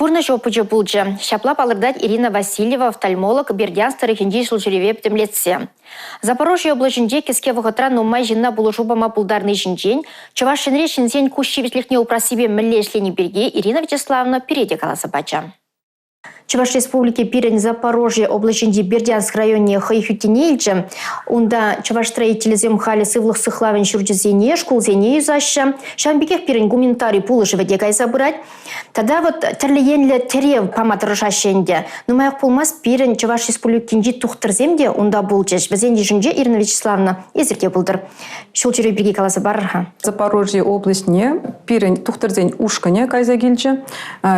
Пурнӑҫ опычӗ пулчӗ. Ҫапла палӑртать Ирина Васильева офтальмолог Бердянск тӑрӑхӗнчи ҫулҫӳреве пӗтӗмлетсе. Запорожье облаҫӗнче кӗске вӑхӑтра нумай ҫынна пулӑшу пама пултарни ҫинчен, Чӑваш Енре ҫынсен куҫ ҫивӗчлӗхне упрассипе мӗнле ӗҫлени пирки Ирина Вячеславовна пире те каласа пачӗ. Чӑваш Республики пирӗн Запорожье облаҫӗнчи Бердянск районне хӑй хӳттине илчӗ. Унта чӑваш строителӗсем халӗ сывлӑх сыхлавӗн ҫурчӗсене, шкулсене юсаҫҫӗ. Ҫавӑн пекех пирӗн гуманитари пулӑшӑвӗ те кайса пырать. Тата вот тӗрлӗ енлӗ тӗрев пама тӑрӑшаҫҫӗ ӗнтӗ. Нумаях пулмасть пирӗн Чӑваш Республикинчи тухтӑрсем те унта пулчӗҫ. Вӗсен йышӗнче Ирина Вячеславовна эсир те пултӑр. Ҫул ҫӳрев пирки каласа парӑр-ха. Запорожье облаҫне пирӗн тухтӑрсен ушкӑнӗ кайса килчӗ.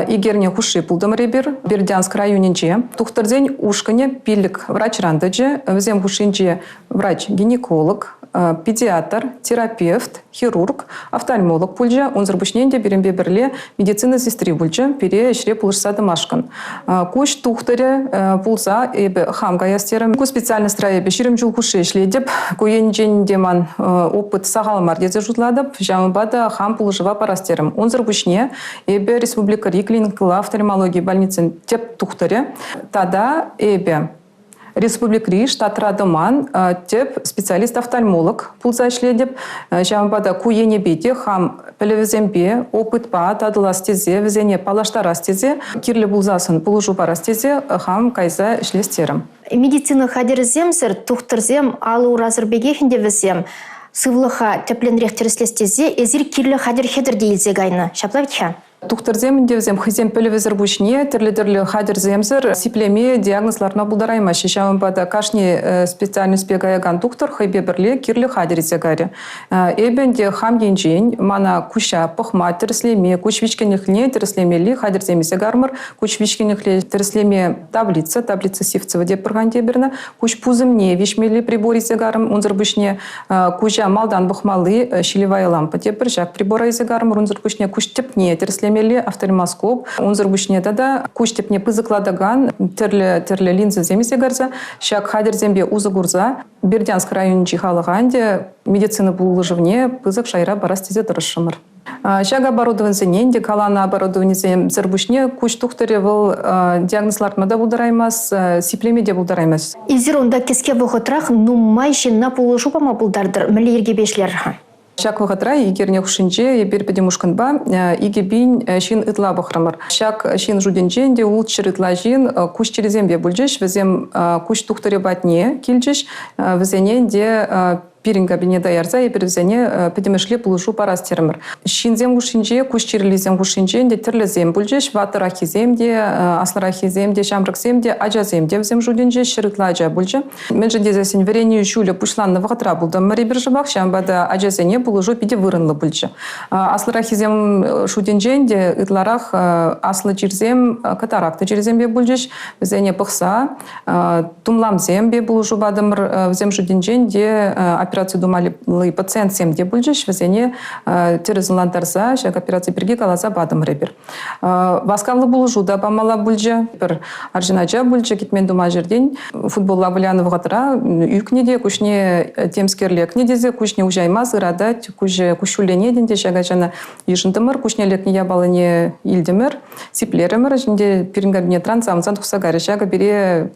Ик эрне хушши пултӑмӑр эпир Бердянск районӗнче. Тухтӑрсен ушкӑнӗ 5 врачран тӑчӗ. Вӗсем хушшинче врач-гинеколог, педиатр, терапевт, хирург, офтальмолог пулчӗ. Унсӑр пуҫне те пирӗнпе пӗрле медицина сестри пулчӗ, пире ӗҫре пулӑшса тӑмашкӑн. Куҫ тухтӑрӗ пулса эпӗ хам каяс терӗм. Ку специальностьра эпӗ 20 ҫул хушши ӗҫлетӗп. Ку енчен те ман опыт сахал мар тесе шутлатӑп. Ҫавӑнпа та хам пулӑшӑва парас терӗм. Унсӑр пуҫне эпӗ республикӑри клиникӑлла офтальмологи больницин тӗп тухтӑрӗ тата эпӗ республикӑри штатра тӑман тӗп специалист-офтальмолог пулса ӗҫлетӗп. Ҫавӑнпа та ку енӗпе те хам пӗлӗвӗсемпе, опытпа татӑлас тесе, вӗсене паллаштарас тесе, кирлӗ пулсассӑн пулӑшу парас тесе хам кайса ӗҫлес терӗм. Медицина хатӗрӗсемсӗр тухтӑрсем алӑ-урасӑр пекех ӗнтӗ вӗсем. Сывлӑха тӗплӗнрех тӗрӗслес тесе эсир кирлӗ хатӗр-хӗтӗр те илсе кайнӑ. Ҫапла вӗт-ха? Тухтӑрсем ӗнтӗ вӗсем хӑйсен пӗлӗвӗсӗр пуҫне тӗрлӗ-тӗрлӗ хатӗрсемсӗр сиплеме диагноз лартма пултараймаҫҫӗ. Ҫавӑнпа та кашни специальностьпе каякан тухтӑр хӑйпе пӗрле кирлӗ хатӗр илсе кайрӗ. Эпӗ ӗнтӗ хам енчен мана куҫа пӑхма, тӗрӗслеме, куҫ вичкӗнлӗхне тӗрӗслемелли хатӗрсем илсе кармӑр. Куҫ вичкӗнлӗхне тӗрӗслеме таблица, таблица Сивцева тетпӗр тепӗрна, куҫ пусӑмне виҫмелли прибор илсе карӑм. Унсӑр пуҫне куҫа малтан пӑхмалли щелевая лампа тепӗр ҫак прибора илсе карӑмӑр. Унсӑр пуҫне куҫ тӗпне тӗрӗслемелли офтальмоскоп. Унсӑр пуҫне тата куҫ тӗпне пысӑклатакан тӗрлӗ-тӗрлӗ линзӑсем илсе карса ҫак хатӗрсемпе усӑ курса Бердянск районӗнчи халӑха ӗнтӗ медицина пулӑшӑвне пысӑк шайра парас тесе тӑрӑшрӑмӑр. Ҫак оборудованисене ӗнтӗ каланӑ оборудованисемсӗр пуҫне куҫ тухтӑрӗ вӑл диагноз лартма та пултараймасть, сиплеме те пултараймасть. Эсир унта кӗске вӑхӑтрах нумай ҫынна пулӑшу пама пултартӑр. Мӗнле йӗркепе ӗҫлер-ха? Ҫак вӑхӑтра ик эрне хушшинче эпир пӗтӗм ушкӑнпа 2000 ҫын ытла пӑхрӑмӑр. Ҫак ҫын шутӗнче ӗнтӗ 600 ытла ҫын куҫ чирӗсемпе пулчӗҫ. Вӗсем куҫ тухтӑрӗ патне килчӗҫ. Вӗсене ӗнтӗ пирӗн кабинета ярса эпир вӗсене пӗтӗмӗшле пулӑшу парас терӗмӗр. Ҫынсем хушшинче, куҫ чирлисем хушшинче ӗнтӗ тӗрлӗсем пулчӗҫ. Ватӑраххисем те, аслӑраххисем те, ҫамрӑксем те, ачасем те вӗсем шутӗнче 100 ытла ача пулчӗ. Мӗншӗн тесессӗн вӗренӳ ҫулӗ пуҫланнӑ вӑхӑтра пултӑмӑр эпир шӑпах, ҫавӑнпа та ачасене пулӑшу питӗ вырӑнлӑ пулчӗ. Аслӑраххисем шутӗнчен те ытларах аслӑ чирсем, катаракта чирӗсемпе пулчӗҫ. Вӗсене пӑхса тумламсемпе пулӑшу патӑмӑр. Вӗсем шутӗнчен те операци тумалли пациентсем те пулчӗҫ. Вӗсене тӗрӗс ӑнлантарса ҫак операци пирки каласа патӑмӑр эпир. Васкавлӑ пулӑшу та памалла пулчӗ. Пӗр арҫын ача пулчӗ кӗтмен тума ҫӗртен. Футболла вылянӑ вӑхӑтра ӳкнӗ те куҫне темскер лекнӗ тесе куҫне уҫаймасть, ыратать, куҫӗ куҫҫульленет ӗнтӗ ҫак ачана. Йышӑнтӑмӑр, куҫне лекнӗ япалине илтӗмӗр, сиплерӗмӗр. Ӗнтӗ пирӗн кабинетран савӑнса тухса кайрӗ. Ҫакӑ пире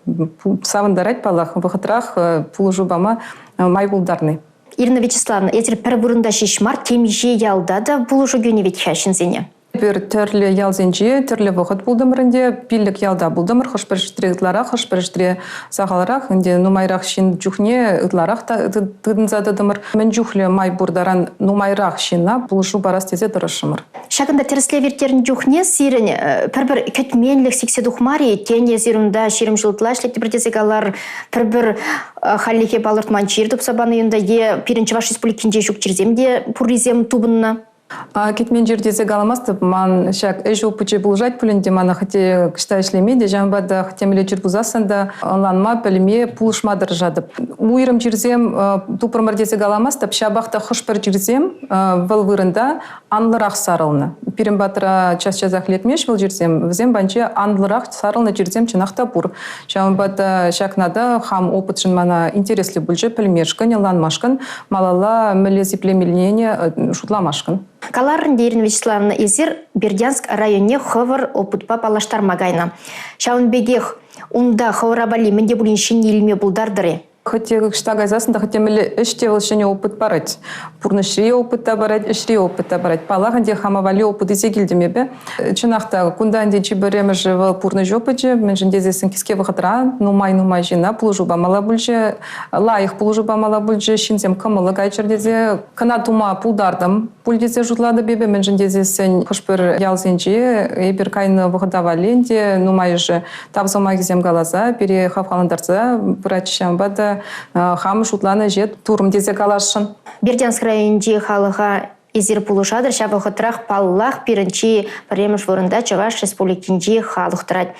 савӑнтарать паллах, вӑхӑтрах пулӑшу пама май пултарни. Ирина Вячеславовна, эсир пӗр вырӑнта ҫеҫ мар, темиҫе ялта та пулӑшу кӳнӗ вӗт-ха ҫынсене. Эпир тӗрлӗ ялсенче тӗрлӗ вӑхӑт пултӑмӑр ӗнтӗ, 5 ялта пултӑмӑр, хӑш-пӗр ҫӗртре ытларах, хӑш-пӗр ҫӗртре сахалрах. Ӗнтӗ нумайрах ҫын чухне ытларах та тытӑнса тӑтӑмӑр. Мӗн чухлӗ май пур таран нумайрах ҫынна пулӑшу парас тесе тӑрӑшрӑмӑр. Ҫакӑнта тӗрӗслев ирттернӗ чухне сирӗн пӗр-пӗр кӗтменлӗх сиксе тухмар-и? Тен, эсир унта 20 ҫул ытла ӗҫлеттӗпӗр тесе калар, пӗр-пӗр хальлӗхе палӑртман чир тупса панӑ унта е пирӗн Чӑваш Республикинче ҫук чирсем те пуррисем тупӑннӑ? Кӗтмен чир тесе каламастӑп. Ман ҫак ӗҫ опычӗ пулӑшать пулин те мана хӑть кӑҫта ӗҫлеме те, ҫавӑнпа та хӑть темле чир пулсассӑн та ӑнланма, пӗлме, пулӑшма тӑрӑшатӑп. Уйрӑм чирсем тупрӑмӑр тесе каламастӑп, ҫапах та хӑш-пӗр чирсем вӑл вырӑнта анлӑрах сарӑлнӑ. Пирӗн патра час-часах лекмест вӑл чирсем, вӗсем панче анлӑрах сарӑлнӑ чирсем чӑнах та пур. Ҫавӑнпа та ҫакна та хам опытшӑн мана интереслӗ пулчӗ пӗлмешкӗн, ӑнланмашкӑн, малалла мӗнле сиплемеллине шутламашкӑн. Каларӑн те, Ирина Вячеславовна, эсир Бердянск районне хӑвӑр опытпа паллаштарма кайнӑ. Ҫавӑн пекех унта хӑвӑра валли мӗн те пулин ҫӗнни илме пултартӑр-и? Хӑть те ӑҫта кайсассӑн та, хӑть темӗнле ӗҫ те вӑл ҫӗнӗ опыт парать. Пурнӑҫри опыт та парать, ӗҫри опыт та парать. Паллах, ӗнтӗ хама валли опыт илсе килтӗм эпӗ. Чӑнах та, кунта ӗнтӗ чи пӗрремӗшӗ вӑл пурнӑҫ опычӗ, мӗншӗн тесессӗн кӗске вӑхӑтра нумай-нумай ҫынна пулӑшу памалла пулчӗ, лайӑх пулӑшу памалла пулчӗ, ҫынсем кӑмӑллӑ кайччӑр тесе кӑна тума пултартӑм пуль тесе шутлатӑп эпӗ, мӗншӗн тесессӗн хӑш-пӗр ялсенче эпир кайнӑ вӑхӑта валли ӗнтӗ нумайӑшӗ тав сӑмахӗсем каласа пире хавхалантарса пырать. Ҫавӑнпа та хам шутланӑ ӗҫе турӑм тесе каласшӑн. Бердянск районӗнчи халӑха эсир пулӑшатӑр, ҫав вӑхӑтрах, паллах, пирӗн чи пӗрремӗш вырӑнта Чӑваш Республикинчи халӑх тӑрать.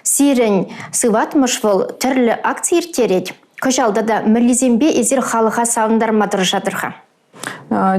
Сирӗн сыватмӑш вӑл тӗрлӗ акци ирттерет. Кӑҫал тата мӗнлисемпе эсир халӑха савӑнтарма тӑрӑшатӑр-ха?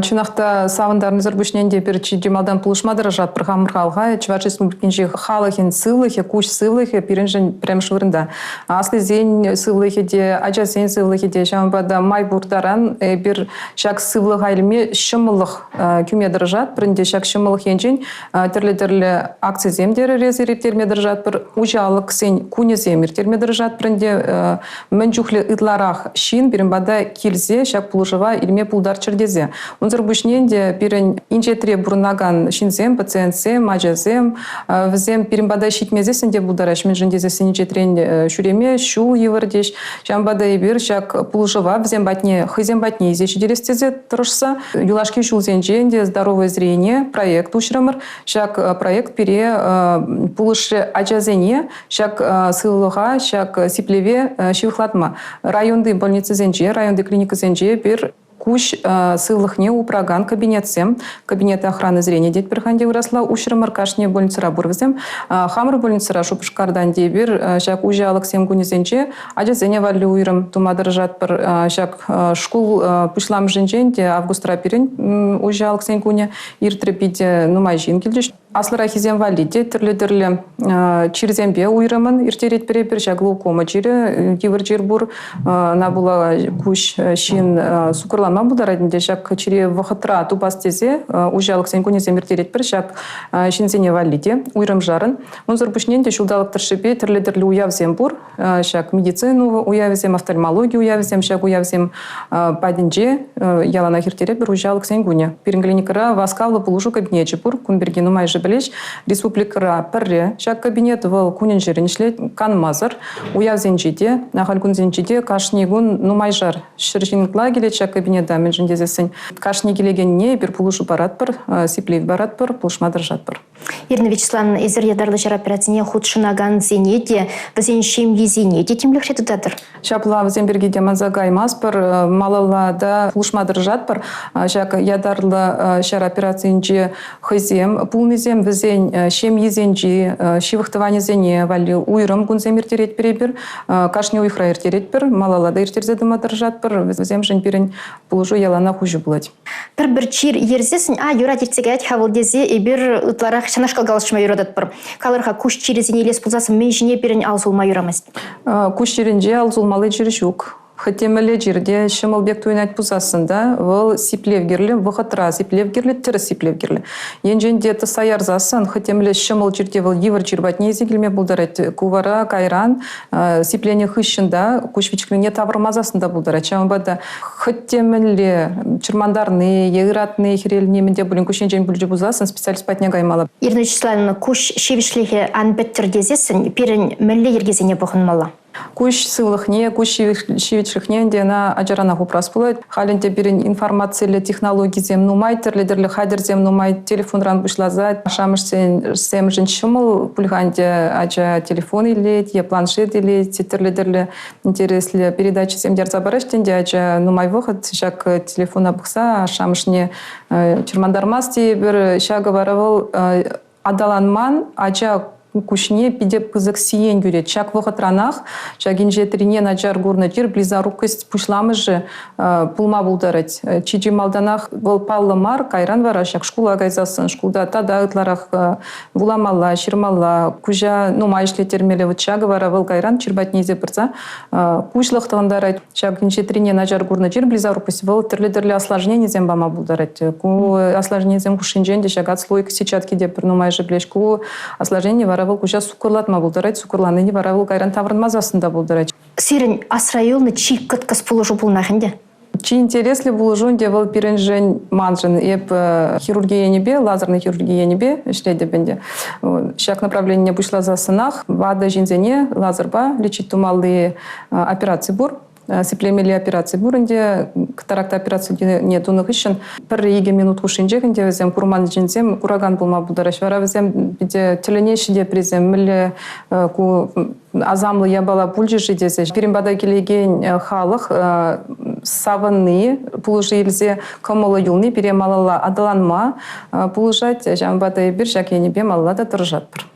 Чӑнах та савӑнтарнисӗр пуҫне ӗнтӗ эпир чи малтан пулӑшма тӑрӑшатпӑр хамӑр халӑха. Чӑваш Республикинчи халӑхӗн сывлӑхӗ, куҫ сывлӑхӗ пирӗншӗн пӗрремӗш вырӑнта. Аслисен сывлӑхӗ те, ачасен сывлӑхӗ те. Ҫавӑнпа та май пур таран эпир ҫак сывлӑха илме ҫӑмӑллӑх кӳме тӑрӑшатпӑр. Ӗнтӗ ҫак ҫӑмӑллӑх енчен тӗрлӗ-тӗрлӗ акцисем терӗр ирттерме тӑрӑшатпӑр, уҫалӑхсен кунӗсем ирттерме тӑрӑшатпӑр ӗнтӗ. Мӗн чухлӗ ытларах ҫын пирӗн пата килсе ҫак пулӑшӑва илме пултарччӑр тесе. Унсӑр пуҫне ӗнтӗ пирӗн инҫетре пурӑнакан ҫынсем, пациентсем, ачасем, вӗсем пирӗн пата ҫитмесессӗн те пултараҫҫӗ, мӗншӗн тесессӗн инҫетрен ҫӳреме ҫул йывӑр теҫ. Ҫавӑнпа та эпир ҫак пулӑшӑва вӗсем патне, хӑйсем патне илсе ҫитерес тесе тӑрӑшса юлашки ҫулсенче ӗнтӗ «Здоровое зрение» проект уҫрӑмӑр. Ҫак проект пире пулӑшрӗ ачасене ҫак сывлӑха, ҫак сиплеве ҫывӑхлатма. Районти больницӑсенче, районти клиникӑсенче эпир куҫ сывлӑхне упракан кабинетсем, кабинет охраны зрения тетпӗр-ха ӗнтӗ вырӑсла, уҫрӑмӑр кашни больницӑра пур вӗсем. Хамӑр больницӑра Шупашкартан те эпир ҫак уҫӑ алӑксем кунӗсенче ачасене валли уйрӑм тума тӑрӑшатпӑр. Ҫак шкул пуҫламӑшӗнчен те августра пирӗн уҫӑ алӑксен кунӗ иртрӗ, питӗ нумай ҫын килчӗҫ. Аслӑраххисем валли те тӗрлӗ-тӗрлӗ чирсемпе уйрӑмӑн ирттеретпӗр эпир. Ҫак глаукома чирӗ, йывӑр чир пур. Ӑна пула куҫ ҫын суккӑрланма пултарать ӗнтӗ. Ҫак чире вӑхӑтра тупас тесе уҫалӑхсен кунӗсем ирттеретпӗр. Ҫак ҫынсене валли те уйрӑмшарӑн. Унсӑр пуҫне ӗнтӗ ҫулталӑк тӑршшӗпе тӗрлӗ-тӗрлӗ уявсем пур. Ҫак медицина уявӗсем, офтальмологи уявӗсем, ҫак уявсем патӗнче яланах ирттеретпӗр уҫалӑхсен кунӗ. Пирӗн клиникӑра васкавлӑ пулӑшу кабинечӗ пур. Кун пирки нумайӑшӗ пӗлеҫ. Республикӑра пӗрре ҫак кабинет, вӑл кунӗн-ҫӗрӗн ӗҫлет, канмасӑр. Уявсенче те, ахаль кунсенче те кашни кун нумайшар ҫӗр ҫын ытла килет ҫак кабинета, мӗншӗн тесессӗн кашни килекенне эпир пулӑшу паратпӑр, сиплев паратпӑр, пулӑшма тӑрӑшатпӑр. Ирина Вячеславовна, эсир ятарлӑ ҫар операцине хутшӑнакансене те, вӗсен ҫемйисене те тимлӗхре тытатӑр? Ҫапла, вӗсем пирки те манса каймастпӑр, малалла та пулӑшма тӑрӑшатпӑр. Ҫак ятарлӑ ҫар операцийӗнче хӑйсем пулнисем, вӗсен ҫемйисенчи ҫывӑх тӑванӗсене валли уйрӑм кунсем ирттеретпӗр эпир. Кашни уйӑхра ирттеретпӗр, малалла та ирттерсе тӑма тӑрӑшатпӑр. Вӗсемшӗн пирӗн пулӑшу яланах уҫӑ пулать. Пӗр-пӗр чир ерсессӗн, а, юрать иртсе каять-ха вӑл тесе эпир ытларах ҫанашкал калаҫма юрататпӑр. Калӑр-ха, куҫ чирӗсене илес пулсассӑн мӗн ҫине пирӗн ал сулма юрамасть? Куҫ чирӗнче ал сулмалли чир ҫук. Хӑть темӗнле чир те ҫӑмӑл пек туйӑнать пулсассӑн та вӑл сиплев кирлӗ, вӑхӑтра сиплев кирлӗ, тӗрӗс сиплев кирлӗ. Енчен те тӑсса ярсассӑн, хӑть темле ҫӑмӑл чир те вӑл йывӑр чир патне илсе килме пултарать. Ку вара кайран сипленӗ хыҫҫӑн та куҫ вичкӗнне тавӑрмасассӑн та пултарать. Ҫавӑнпа та хӑть те мӗнле чӑрмантарни е ыратни, хӗрелни мӗн те пулин куҫ енчен пулчӗ пулсассӑн специалист патне каймалла. Ирина Вячеславовна, куҫ ҫивӗчлӗхӗ ан пӗттӗр тесессӗн пирӗн мӗнле йӗркесене пӑхӑнмалла? Куҫ сывлӑхне, куҫ ҫивӗчлӗхне ӗнтӗ ӑна ачаранах упрас пулать. Халь ӗнтӗ пирӗн информациллӗ технологисем нумай, тӗрлӗ-тӗрлӗ хатӗрсем нумай, телефонран пуҫласа ашшӗ-амӑшсемшӗн ҫӑмӑл пуль-ха ӗнтӗ ача телефон илет е планшет илет, тӗрлӗ-тӗрлӗ интереслӗ передачӑсем ярса параҫҫӗ ӗнтӗ ача нумай вӑхӑт ҫак телефона пӑхса ашшӗ-амӑшне чӑрмантармасть тейӗпӗр. Ҫакӑ вара вӑл аталанман ача. куҫне питӗ пысӑк сиен кӳрет. Ҫак вӑхӑтранах ҫак инҫетрине начар курнӑ чир близорукость пуҫламӑшӗ пулма пултарать. Чи-чи малтанах вӑл паллӑ мар, кайран вара ҫак шкула кайсассӑн шкулта тата ытларах вуламалла, ҫырмалла, куҫа нумай ӗҫлеттермелле. Вот ҫакӑ вара вӑл кайран чир патне илсе пырса куҫлӑх тӑхӑнтарать. Ҫак инҫетрине начар курнӑ чир близорукость вӑл тӗрлӗ-тӗрлӗ осложненисем пама пултарать. Ку осложненисем хушшинчен те ҫак отслойка сетчатки те пӗр нумайӑшӗ пӗлеҫ. Ку осложнени вара вӑл куҫа суккӑрлатма пултарать, суккӑрланни вара вӑл кайран таврӑнмасассӑн та пултарать. Сирӗн асра юлнӑ чи кӑткӑс пулӑшу пулнах ӗнтӗ? Чи интереслӗ пулӑшу ӗнтӗ вӑл пирӗншӗн, маншӑн. Эп хирурги енӗпе, лазернӑй хирурги енӗпе ӗҫлетӗп ӗнтӗ. Ҫак направленине пуҫласассӑнах ватӑ ҫынсене лазерпа лечить тумалли операци пур. Сиплемелли операци пур ӗнтӗ. Катаракта операцине тунӑ хыҫҫӑн пӗр-икӗ минут хушшинчех ӗнтӗ вӗсем курман ҫынсем куракан пулма пултараҫҫӗ. Вара вӗсем питӗ тӗлӗнеҫҫӗ те пӗрисем, мӗнле ку асамлӑ япала пулчӗ-ши тесе. Пирӗн пата килекен халӑх савӑнни, пулӑшу илсе кӑмӑллӑ юлни пире малалла аталанма пулӑшать. Ҫавӑнпа та эпир ҫак енӗпе малалла та тӑрӑшатпӑр.